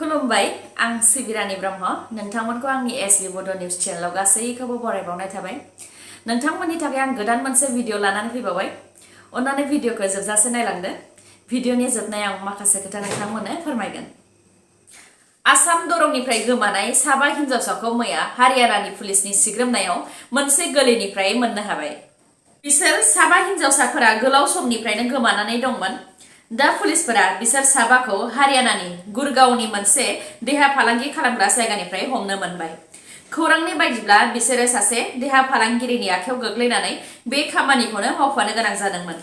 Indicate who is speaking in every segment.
Speaker 1: खुलुमबाय आं सिबिरानि ब्रह्म नोंथांमोनखौ आंनि एसबी बड' निउज चेनेलाव गासैखौबो बरायबावनाय थाबाय। नोंथांमोननि थाखाय आं गोदान मोनसे भिडिअ लानानै फैबावबाय। अन्नानै भिडिअखौ जोबजासे नायलांदो। भिडिअनि जोबनायाव आं माखासे खोथा नोंथांमोननो फोरमायगोन। आसाम दरंनिफ्राय गोमानाय साबा हिन्जावसाखौ मैया हारियानानि पुलिसनि सिग्रोमनायाव मोनसे गलिनिफ्राय मोननो हाबाय। बिसोर साबा हिन्जावसाफोरा गोलाव समनिफ्रायनो गोमानानै दंमोन। दा पुलिसफोरा बिसोर साबाखौ हारियानानि गुरगावनि मोनसे देहा फालांगि खालामग्रा जायगानिफ्राय हमनो मोनबाय। खौरांनि बायदिब्ला बिसोरो सासे देहा फालांगिरिनि आखायाव गोग्लैनानै बे खामानिखौनो मावफानो गोनां जादोंमोन।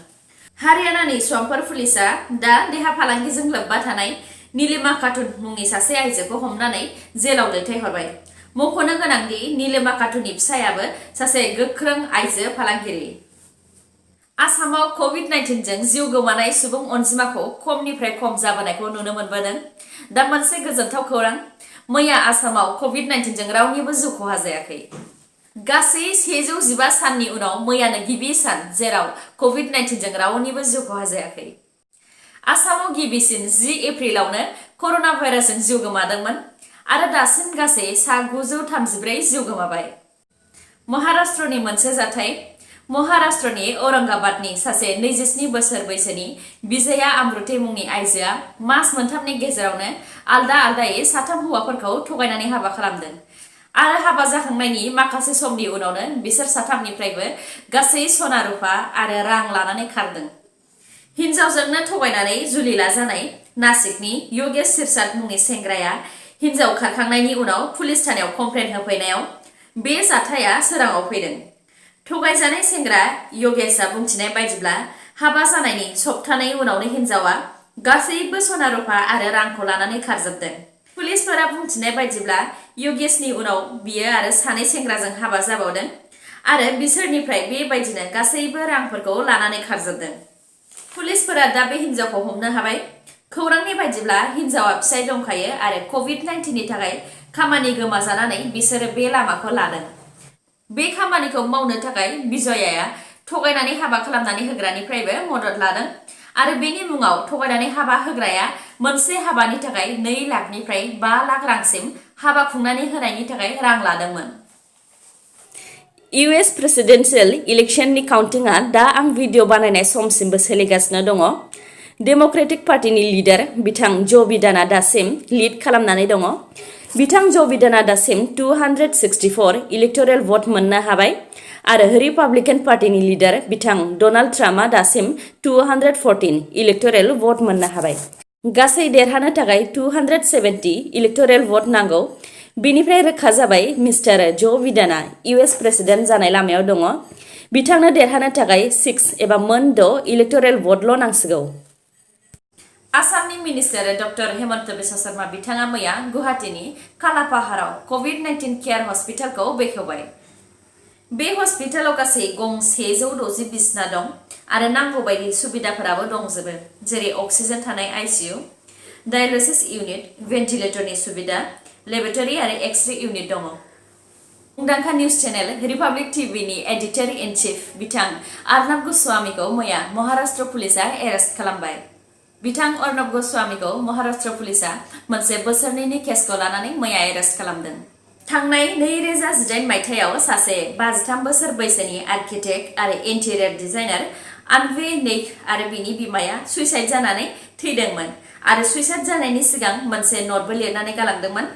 Speaker 1: हारियानानि स्वाम्पर पुलिसआ दा देहा फालांगिजों लोब्बा थानाय नीलिमा खातुन मुंनि सासे आइजोखौ हमनानै जेलाव दैथायहरबाय। मख'नो गोनांदि नीलिमा खातुननि फिसायाबो सासे गोख्रों आइजो फालांगिरि। आसामाव कभिड-19 जों जिउ गोमानाय सुबुं अनजिमाखौ खमनिफ्राय खम जाबोनायखौ नुनो मोनबोदों। दा मोनसे गोजोनथाव खौरां, मैया आसामाव कभिड-19 जों रावनिबो जिउ खहा जायाखै। गासै 115 साननि उनाव मैयानो गिबि सान जेराव कभिड-19 जों रावनिबो जिउ खहा जायाखै। आसामाव गिबिसिन 10 एप्रिलावनो कर'ना भाइरासजों जिउ गोमादोंमोन आरो दासिम गासै 934 जिउ गोमाबाय। महाराष्ट्रनि मोनसे जाथाय, महाराष्ट्रनि औरंगाबादनि सासे 27 बोसोर बैसोनि विजया अमृति मुंनि आइजोआ मास मोनथामनि गेजेरावनो आलदा आलदायै 3 हौवाफोरखौ थगायनानै हाबा खालामदों आरो हाबा जाखांनायनि माखासे समनि उनावनो बिसोर 3निफ्रायबो गासै सना रुफा आरो रां लानानै खारदों। हिन्जावजोंनो थगायनानै जुलि लाजानाय नासिकनि योगेश सिरसाट मुंनि सेंग्राया हिन्जाव खारखांनायनि उनाव पुलिस थानायाव कमप्लेन होफैनायाव बे जाथाया सोराङाव फैदों। थगायजानाय सेंग्रा योगेशआ बुंथिनाय बायदिब्ला हाबा जानायनि सप्तानै उनावनो हिन्जावा गासैबो सना रुफा आरो रांखौ लानानै खारजोबदों। पुलिसफोरा बुंथिनाय बायदिब्ला योगेशनि उनाव बियो आरो 2 सेंग्राजों हाबा जाबावदों आरो बिसोरनिफ्राय बेबायदिनो गासैबो रांफोरखौ लानानै खारजोबदों। पुलिसफोरा दा बे हिन्जावखौ हमनो हाबाय। खौरांनि बायदिब्ला हिन्जावा फिसाय दंखायो आरो कभिड-19 नि थाखाय खामानि गोमाजानानै बिसोरो बे लामाखौ लादों। बे खामानिखौ मावनो थाखाय विजयाया थगायनानै हाबा खालामनानै होग्रानिफ्रायबो मदद लादों आरो बेनि मुङाव थगायनानै हाबा होग्राया मोनसे हाबानि थाखाय 2 लाखनिफ्राय 5 लाख रांसिम हाबा खुंनानै होनायनि थाखाय रां लादोंमोन। US प्रेसिडेन्सियेल इलेक्शननि काउन्टिंआ दा आं भिडिअ बानायनाय समसिमबो सोलिगासिनो दङ। डेम'क्रेटिक पार्टिनि लिडार बिथां जो बिडेनआ दासिम लिड खालामनानै दङ। बिथां जो बिडेनआ दासिम 264 इलेक्टरेल भट मोननो हाबाय आरो रिपाब्लिकान पार्टिनि लिडार बिथां डनाल्ड ट्राम्पआ दासिम 214 इलेक्टरेल भट मोननो हाबाय। गासै देरहानो थाखाय 270 इलेक्टरेल भट नांगौ। बेनिफ्राय रोखा जाबाय मिस्टार जो बिडेनआ US प्रेसिडेन्ट जानाय लामायाव दङ। बिथांनो देरहानो थाखाय 6 एबा मोन 6 इलेक्टरेल भटल' नांसिगौ। आसामनि मिनिस्टार डक्टर हेमन्त बिश्व शर्मा बिथाङा मैया गुवाहाटीनि कालापाहाराव कभिड-19 केयार हस्पिटालखौ बेखेवबाय। बे हस्पिटालाव गासै गं 160 बिसना दं आरो नांगौ बायदि सुबिदाफोराबो दंजोबो, जेरै अक्सिजेन थानाय ICU, डायलिसिस इउनिट, भेन्टिलेटरनि सुबिदा, लेबरेटरि आरो एक्स-रे इउनिट दङ। मुंदांखा निउज चेनेल रिपाब्लिक टिभिनि एडिटर इन चिफ बिथां अर्नब गस्वामीखौ मैया महाराष्ट्र पुलिसआ एरेस्ट खालामबाय। बिथां अर्नब गस्वामीखौ महाराष्ट्र पुलिसआ मोनसे बोसोरनैनि केसखौ लानानै मैया एरेस्ट खालामदों। थांनाय 2018 मायथाइयाव सासे 53 बोसोर बैसोनि आर्किटेक्ट आरो इन्टेरियर डिजाइनार आनवे नेक आरो बिनि बिमाया सुइसाइड जानानै थैदोंमोन आरो सुइसाइड जानायनि सिगां मोनसे न'टबो लिरनानै गालांदोंमोन,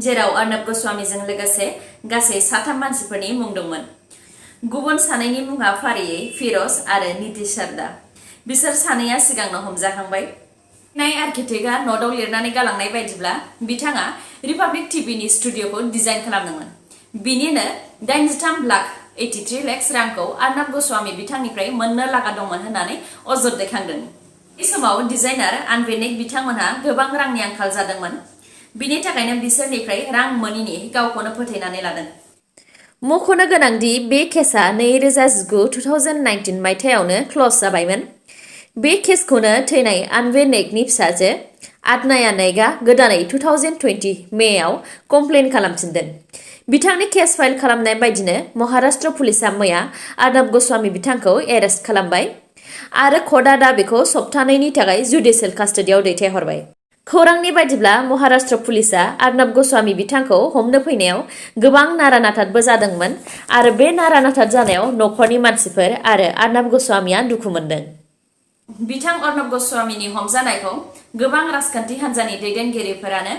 Speaker 1: जेराव अर्नब गस्वामीजों लोगोसे गासै 3 मानसिफोरनि मुं दंमोन। गुबुन 2नि मुङा फारियै फिर'ज आरो नितिश शारदा। बिसोर 2या सिगांनो हमजाखांबाय। नाय आर्किटेक्टआ न'टआव लिरनानै गालांनाय बायदिब्ला बिथाङा रिपाब्लिक टिभिनि स्टुडिअ'खौ डिजाइन खालामदोंमोन। बिनिनो 83,83,00,000 रांखौ अर्नब गस्वामी बिथांनिफ्राय मोननो लागा दंमोन होननानै अजद दैखांदों। बे समाव डिजाइनार आनवे नेक बिथांमोनहा गोबां रांनि आंखाल जादोंमोन। बिनि थाखायनो बिसोरनिफ्राय रां मोनिनि गावखौनो फोथायनानै लादों। मख'नो गोनांदि बे केसआ 2019 मायथाइयावनो क्ल'ज जाबायमोन। बे केसखौनो थैनाय आनवे नेकनि फिसाजो आदनाया नेकआ गोदानै 2020 मेआव कमप्लेन खालामफिनदों। बिथांनि केस फाइल खालामनाय बायदिनो महाराष्ट्र पुलिसआ मैया अर्नब गस्वामी बिथांखौ एरेस्ट खालामबाय आरो कर्टआ दा बेखौ सप्तानैनि थाखाय जुडिशियेल कास्टडियाव दैथायहरबाय। खौरांनि बायदिब्ला महाराष्ट्र पुलिसा अर्नब गस्वामी बिथांखौ हमनो फैनायाव गोबां नारा-नाथादबो जादोंमोन आरो बे नारा-नाथाद जानायाव नखरनि मानसिफोर आरो अर्नब गस्वामीया दुखु मोनदों। बिथां अर्नब गस्वामीनि हमजानायखौ गोबां राजखान्थि हान्जानि दैदेनगिरिफोरानो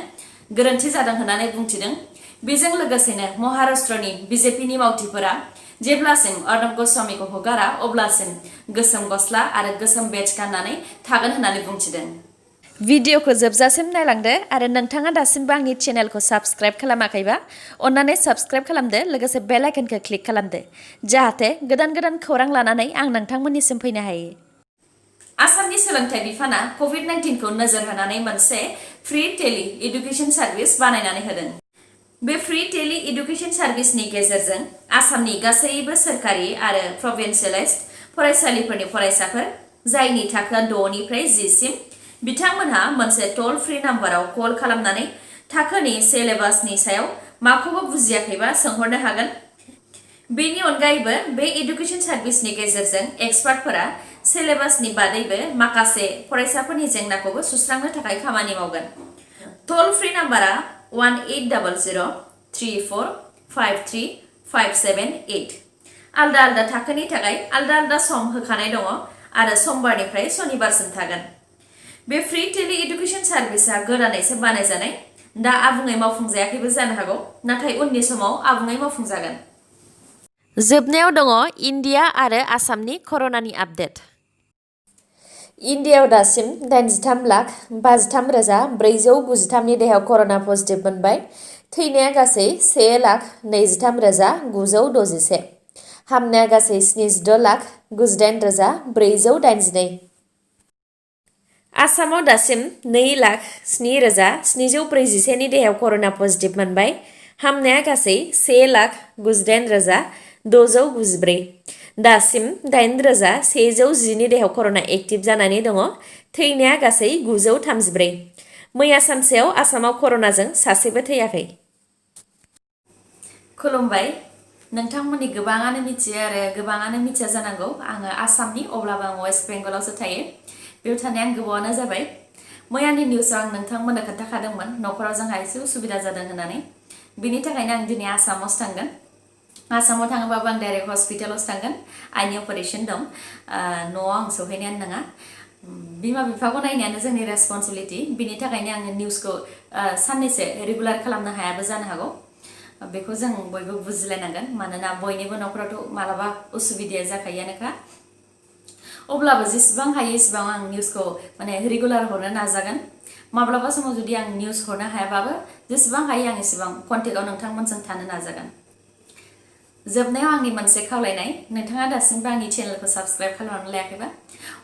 Speaker 1: गोरोन्थि जादों होननानै बुंथिदों। बेजों लोगोसेनो महाराष्ट्रनि बिजेपिनि मावथिफोरा जेब्लासिम अर्नब गस्वामीखौ हगारा अब्लासिम गोसोम गस्ला आरो गोसोम बेज गाननानै थागोन होननानै बुंथिदों। भिडिअखौ जोबजासिम नायलांदो आरो नोंथाङा दासिमबो आंनि चेनेलखौ साबस्क्राइब खालामाखैबा अन्नानै साबस्क्राइब खालामदो लोगोसे बेल आइकनखौ क्लिक खालामदो जाहाथे गोदान खौरां लानानै आं नोंथांमोननिसिम फैनो हायो। आसामनि सोलोंथाइ बिफाना कभिड-19 खौ नोजोर होनानै मोनसे फ्रि टेलि एडुकेशन सार्भिस बानायनानै होदों। बे फ्रि टेलि एडुकेशन सार्भिसनि गेजेरजों आसामनि गासैबो सोरखारि आरो प्रभिन्सियेलाइज्ड फरायसालिफोरनि फरायसाफोर जायनि थाखोआ 6 निफ्राय 10 सिम बिथांमोनहा मोनसे टल फ्रि नाम्बाराव कल खालामनानै थाखोनि सिलेबासनि सायाव माखौबा बुजियाखैबा सोंहरनो हागोन। बेनि अनगायैबो बे एडुकेशन सार्भिसनि गेजेरजों एक्सपार्टफोरा सिलेबासनि बादैबो माखासे फरायसाफोरनि जेंनाखौबो सुस्रांनो थाखाय खामानि मावगोन। टल फ्रि नाम्बारा 1800345357 आलदा आलदा थाखोनि थाखाय आलदा आलदा सम होखानाय दङ आरो समबारनिफ्राय सनिबारसिम थागोन। बे फ्रि टेलि एडुकेशन सार्भिसा गोदानैसो बानायजानाय, दा आबुङै मावफुंजायाखैबो जानो हागौ, नाथाय उननि समाव आबुङै मावफुंजागोन। जोबनायाव दङ इन्डिया आरो आसामनि कर'नानि आपडेट। इन्डियायाव दासिम 83,53,493 नि देहायाव कर'ना पजिटिभ मोनबाय। थैनाया गासै 1,23,961। हामनाया गासै 76,98,482। आसामाव दासिम 2,07,741 नि देहायाव कर'ना पजिटिभ मोनबाय। हामनाया गासै 1,98,694। दासिम 8,110 नि देहायाव कर'ना एक्टिभ जानानै दङ। थैनाया गासै 934। मैया सानसेयाव आसामाव कर'नाजों सासेबो थैयाखै। खुलुमबाय। नोंथांमोननि गोबाङानो मिथियो आरो गोबाङानो मिथिया जानांगौ आङो आसामनि, अब्लाबो आं वेस्ट बेंगलावसो थायो। बेयाव थानाया आं गोबावानो जाबाय। मैयानि निउसाव आं नोंथांमोननो खोन्थाखादोंमोन न'खराव जोंहा एसे उसुबिदा जादों होननानै। बिनि थाखायनो आं दिनै आसामावसो थांगोन। आसामाव थाङोबाबो आं डाइरेक्ट हस्पिटालावसो थांगोन। आइनि अपारेशन दं। न'आव आं सहैनायानो नङा। बिमा-बिफाखौ नायनायानो जोंनि रेसपन्सिबिलिटि। बिनि थाखायनो आङो निउसखौ साननैसो रेगुलार खालामनो हायाबो जानो हागौ। बेखौ जों बयबो बुजिलायनांगोन, मानोना बयनिबो न'खरावथ' मालाबा उसुबिदाया जाखायोआनोखा। अब्लाबो जेसेबां हायो एसेबां आं निउसखौ रेगुलार हरनो नाजागोन। माब्लाबा समाव जुदि आं निउस हरनो हायाबाबो जेसेबां हायो आं एसेबां कन्टेक्टआव नोंथांमोनजों थानो नाजागोन। जोबनायाव आंनि मोनसे खावलायनाय, नोंथाङा दासिमबो आंनि चेनेलखौ साबस्क्राइब खालामनानै लायाखैबा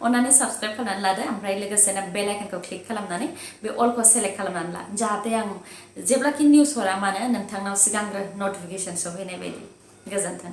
Speaker 1: अन्नानै साबस्क्राइब खालामनानै लादो, ओमफ्राय लोगोसेनो बेल आइकनखौ क्लिक खालामनानै बे अलखौ सेलेक्ट खालामनानै ला, जाहाथे आं जेब्लाखि निउस हरा मानो नोंथांनाव सिगांग्रो नटिफिकेसन सहैनाय बायदि। गोजोन्थों।